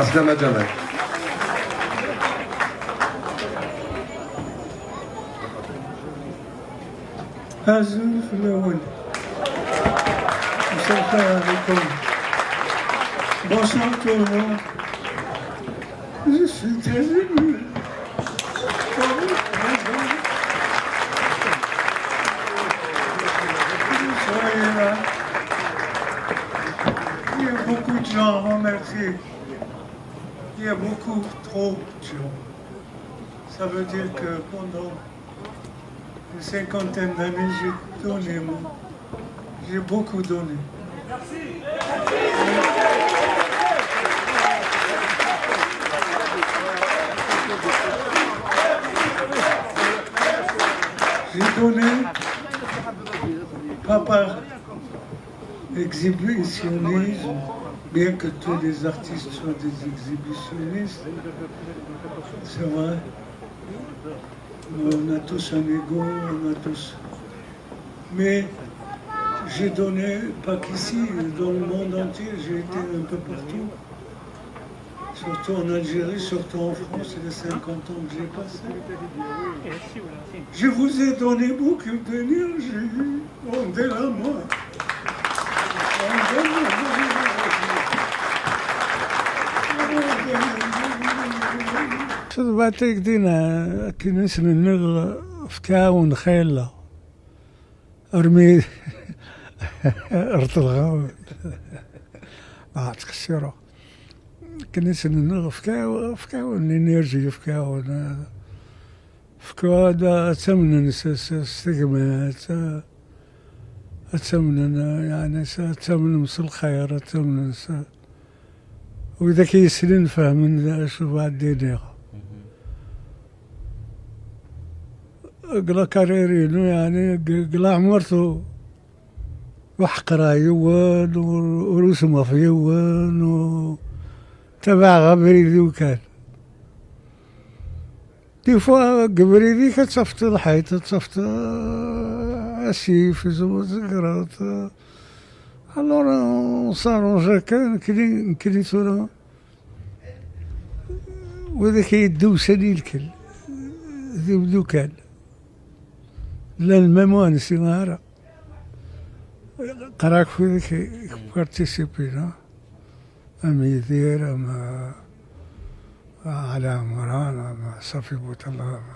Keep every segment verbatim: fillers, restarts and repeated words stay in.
Slama Jamal. Azul fell-awen. Msafar alaikum. Bonsoir tout le monde. Je suis très ému. Soyez là. Il y a beaucoup de gens à remercier. Il y a beaucoup trop de gens. Ça veut dire que pendant une cinquantaine d'années, j'ai donné, moi. J'ai beaucoup donné. J'ai donné, pas par exhibitionnisme, bien que tous les artistes soient des exhibitionnistes, c'est vrai. On a tous un ego, on a tous. Mais j'ai donné, pas qu'ici, dans le monde entier, j'ai été un peu partout. Surtout en Algérie, surtout en France, les cinquante ans que j'ai passés. Je vous ai donné beaucoup d'énergie. Rendez-la moi. Rendez-la moi. Tebɛet-ik din, akken i s-nenniɣ, efk-awen xilla. Armi rṭleɣ-awen. Ah, ttqessiṛeɣ. Akken i s-nenniɣ, efk-awen, efk-awen l'énergie, efk-awen, efk-awen ad, ad tamnen s, s, s tegmat, ad tamnen, yeɛni, s, ad tamnem s lxir, ad tamnen s, widak i yeslen fehmen d acu bɣiɣ ad d-iniɣ. Deg la carrière-inu, yeɛni, deg, deg leɛmer-inu, ur ḥeqreɣ yiwen, ur, ur usmeɣ ɣef yiwen, ur, tabaɛeɣ abrid-iw kan. Des fois, deg ubrid-ik ad tafeḍ lḥayt, ad tafeḍ, euh, asif, tzegreḍ, euh, alors, euh, on s'arrange kan, nekkni, nekkni tura. Widak i d-usan i lkel, d imdukkal. Llan même ur nessin ara. Qqareɣ-ak widak i participin, ha? Am Yidir, am, ah, Ɛli Ɛemran, am Safi Buṭella, am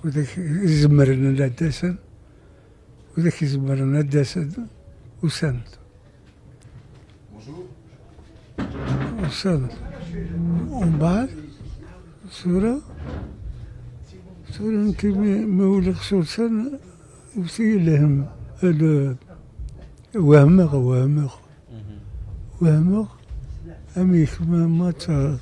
widak i izemren ad d-asen, widak izemren ad d-asen, usan-d. Usan-d. Umbeɛd, tura, tura nekk mi, mi uliɣ s ursan, iwet-iyi lhemm, l-, wehmeɣ, wehmeɣ. Wehmeɣ amek ma, ma tt-,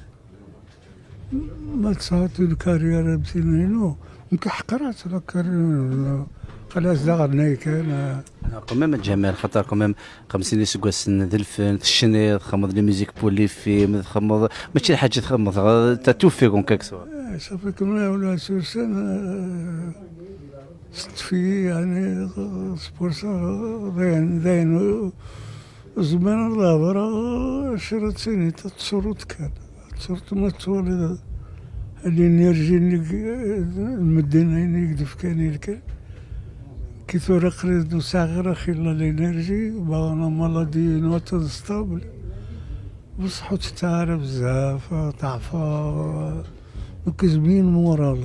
ma tesɛiḍ une carrière am tin-inu, nekk ḥeqreɣ-tt la carrière-inu, xalas d aɣennay kan. Ah, quand même, a Ǧamal, xaṭer quand même xemsin iseggasen d lfen, tecniḍ, txedmeḍ les musiques pour les films, txedmeḍ, mačči lḥaǧa txedmeḍ, t'as tout fait en quelque sorte. Eh, ça fait que ma ula sur scène, euh, teṭṭef-iyi, yeɛni, c'est pour ça, d ayen, d ayen, ur zmireɣ ad hedreɣ, acu ara d-tiniḍ, ad tesruḍ kan. Ad tesruḍ ma tettwaliḍ l'énergie-nni, lmedden-nni i k-d-fkan i lkan. Ki tura aql-i ur sɛiɣ ara xilla l'énergie, baɣ la maladie-inu ad stable. Bṣeḥ ur tetteɣ ara bezzaf, ḍeɛfeɣ. Donc, izem-iyi lmural.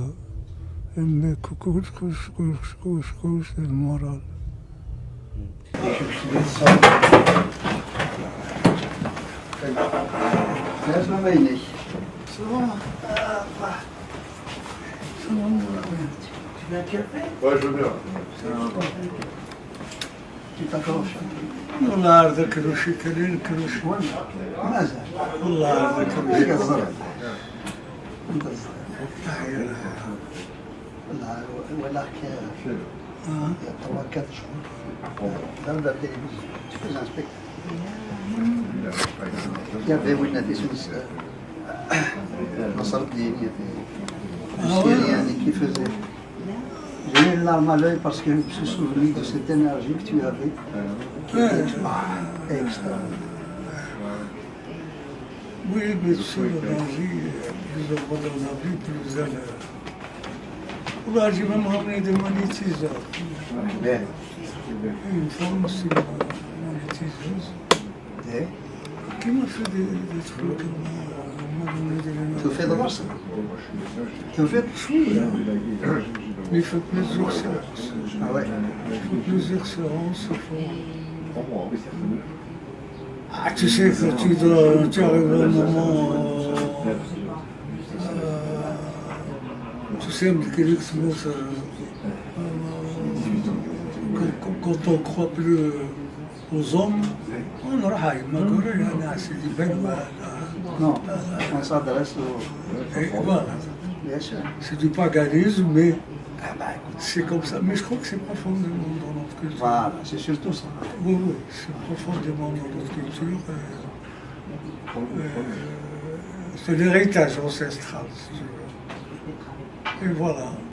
Imi kullec, kullec, kullec, kullec, kullec d lmural. Lɛeslama-inek. Ouais, je veux bien. Wallah ar d akerruc i kan, i nekkerruc. Mazal. Wallah ar d akerruc. Anda ẓriɣ. Anda ẓriɣ. Wallah, walaɣ-k il y a trois, quatre jours. Dans la télévision, tu faisais un spectacle. Il y avait Winna Tissoudist, Nasreddine, il y avait Siriani qui faisait. J'ai eu une larme à l'œil parce que je me suis souvenu de cette énergie que tu avais, qui était extra-, extraordinaire. Oui, mais tu sais, dans la vie, euh, plus on va dans la vie, plus elle, euh, là, j'ai même ramené des magnétiseurs. Bien. Une femme aussi, une magnétiseuse, Bien. qui m'a fait des, des trucs. Elle m'a donné des Tu fais de l'os Tu fais Oui, hein. Mais il faut plusieurs séances. Ah ouais. Il faut plusieurs séances. Il faut... Ah, tu sais, quand tu, dois- tu arrives à un moment, euh, euh, tu sais, mécaniquement, ça, euh, quand, quand- quand on croit plus aux hommes, on aura ما نقولوا يعني c'est du bel Non, on s'adresse au... Et voilà. Bien sûr. C'est du paganisme, mais Ah bah écoute, c'est comme ça. Mais je crois que c'est profondément dans notre culture. Voilà, c'est surtout ça. Oui, oui, c'est profondément dans notre culture. Euh, euh, c'est l'héritage ancestral, si tu veux. Et voilà.